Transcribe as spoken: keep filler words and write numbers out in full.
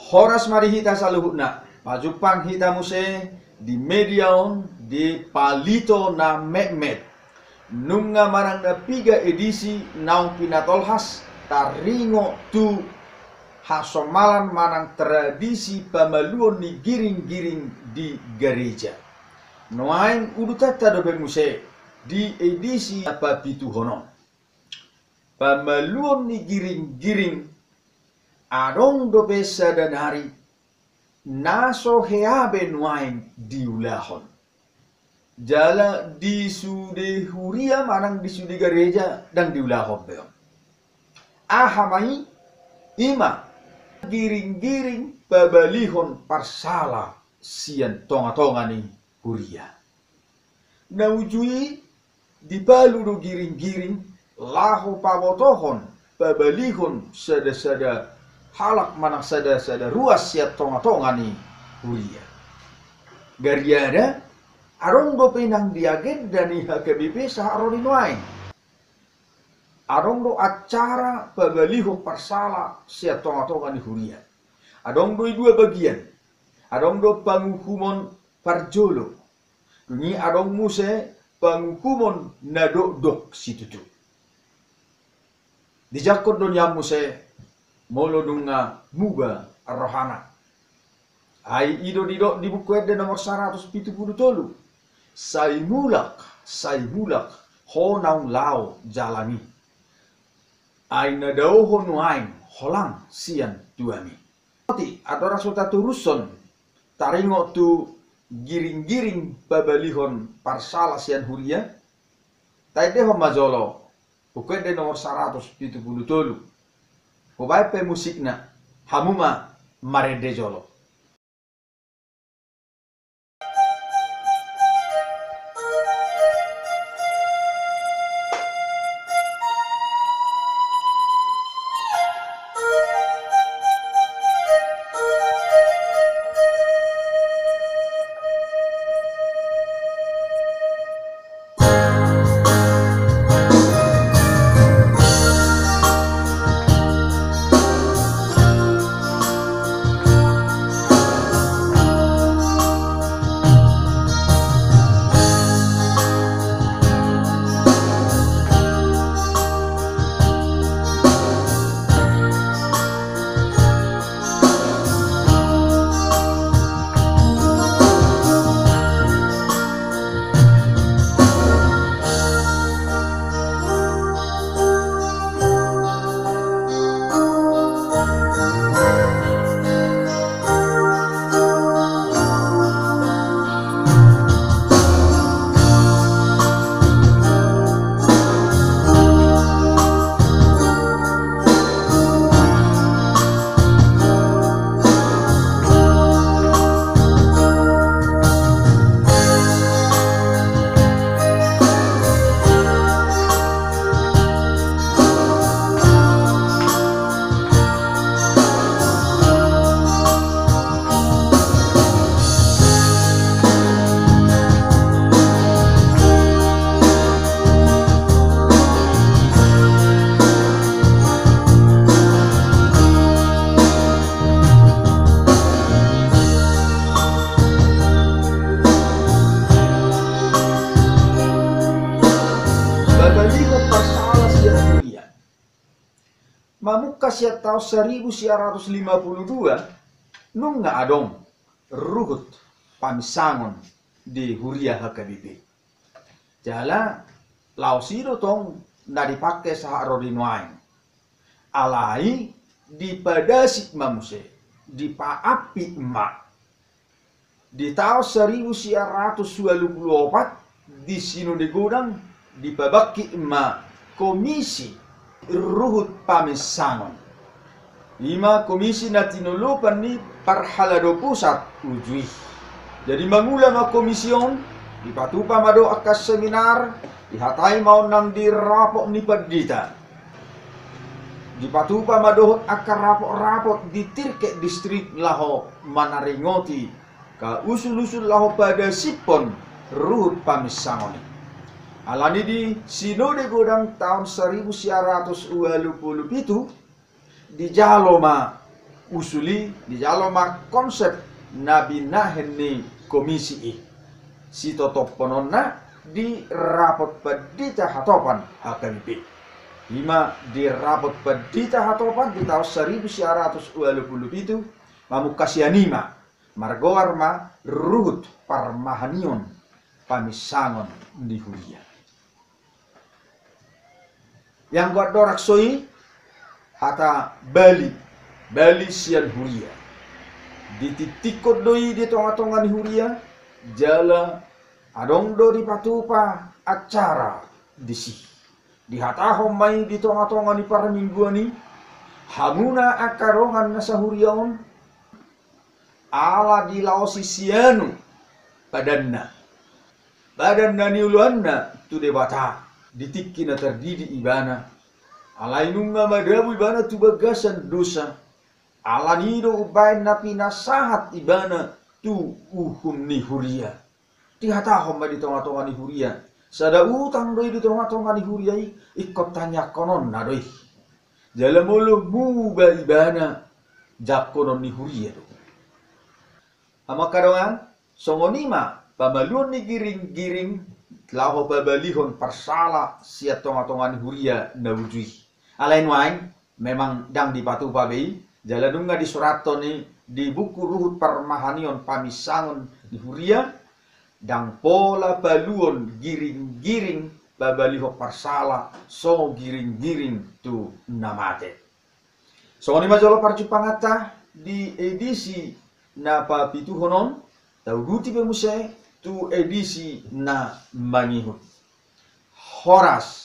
Horas ma di hita saluhutna, pajumpang hita muse di media on di Palito na Metmet. Nunga manang na piga edisi naung pinatolhas taringot tu hasomalan manang tradisi pamaluon ni giring-giring di gareja. Nuaeng udutanta dope muse di edisi na papituhon on. Pamaluon ni giring-giring adong dope sada nari na so hea be nuaeng diulahon. Jala di sude huria manang di sude gareja ndang diulahon be on. Aha ma i? I ma giring-giring pabalihon parsala sian tonga-tonga ni huria. Na uju i dipalu do giring-giring laho pabotohon, pabalihon sada-sada halak manang sada-sada ruas sian tonga-tonga ni huria. Gariada adong dope nang di agenda ni H K B P sahat ro di nuaeng. Adong do acara pabalihon parsala sian tonga-tonga ni huria. Adong do i dua bagian. Adong do panguhumon parjolo. Dung i adong muse panguhumon na dokdok situtu. Dijangkon do nian muse molo nunga muba rohana. Ai i do didok di Buku Ende nomor saratus pitu pulu tolu: Sai mulak, sai mulak, ho naung laho jalang i. Ai na dao ho nuaeng holang sian tuami. Oti, andorang so taturushon taringot tu giring-giring pabalihon parsala sian huria, taendehon ma jolo Buku Ende nomor saratus pitu pulu tolu. Hubaen pe musikna, hamu ma marende jolo. Pabalihon parsala sian huria. Mamungka sian taon saribu sia ratus lima pulu dua, nunga adong ruhut paminsangon di huria H K B P. Jala laos i do tong na dipangke sahat ro di nuaeng. Alai dipadasip ma muse, dipaampit ma. Di taon saribu sia ratus ualu pulu opat, di Sinode Godang dipabangkit ma komisi ruhut paminsangon. I ma komisi na tinolopan ni parhalado pusat uju i. Jadi mangula ma komisi on, dipatupa ma dohot angka seminar, dihatai ma on nang di rapot ni pandita. Dipatupa ma dohot angka rapot-rapot di tingkat distrik laho manaringoti angka usul-usul laho padasiphon ruhut paminsangon i. Alani i di Sinode Godang taon saribu sia ratus ualu pulu pitu, dijalo ma Usul i dijalo ma konsep na binahen ni komisi i. Sitotopkononna di rapot pandita hatopan H K B P. Ima di rapot pandita hatopan di taon saribu sia ratus ualu pulu pitu, mamungka sian i ma, margoar ma ruhut parmahanion paminsangon ni huria. Ianggo andorang so i hata bali, bali sian huria. Ditingtingkon do i di tongatonga ni huria, jala adong do dipatupa acara disi. Dihatahon ma i di tongatonga ni parmingguan i, hamuna angka dongan na sahuria on, ala dilaosi sianu padanna, padan na nioloanna tu Debata di tingki na tardidi ibana. Alai nunga madabu ibana tu bagasan dosa, alani i do umbahen na pinasahat ibana tu uhum ni huria. Dihatahon ma di tongatonga ni huria, sada utang do i di tongatonga ni huria i, ingkon tangiangkononna do i. Jala molo muba ibana, jangkonon ni huria do. Amang angka dongan, songon i ma pamaluon ni giringgiring laho pabalihon parsala sian tongatonga ni huria na uju i. Alai nuaeng memang ndang dipatupa be i, jala nunga disurathon i di buku ruhut parmahanion paminsangon ni huria, ndang pola paluon giringgiring pabalihon parsala so giringgiring tu na mate. Songon i ma jolo parjumpanganta di edisi na papituhon on, tauduti pe muse tu edisi na mangihut. Horas.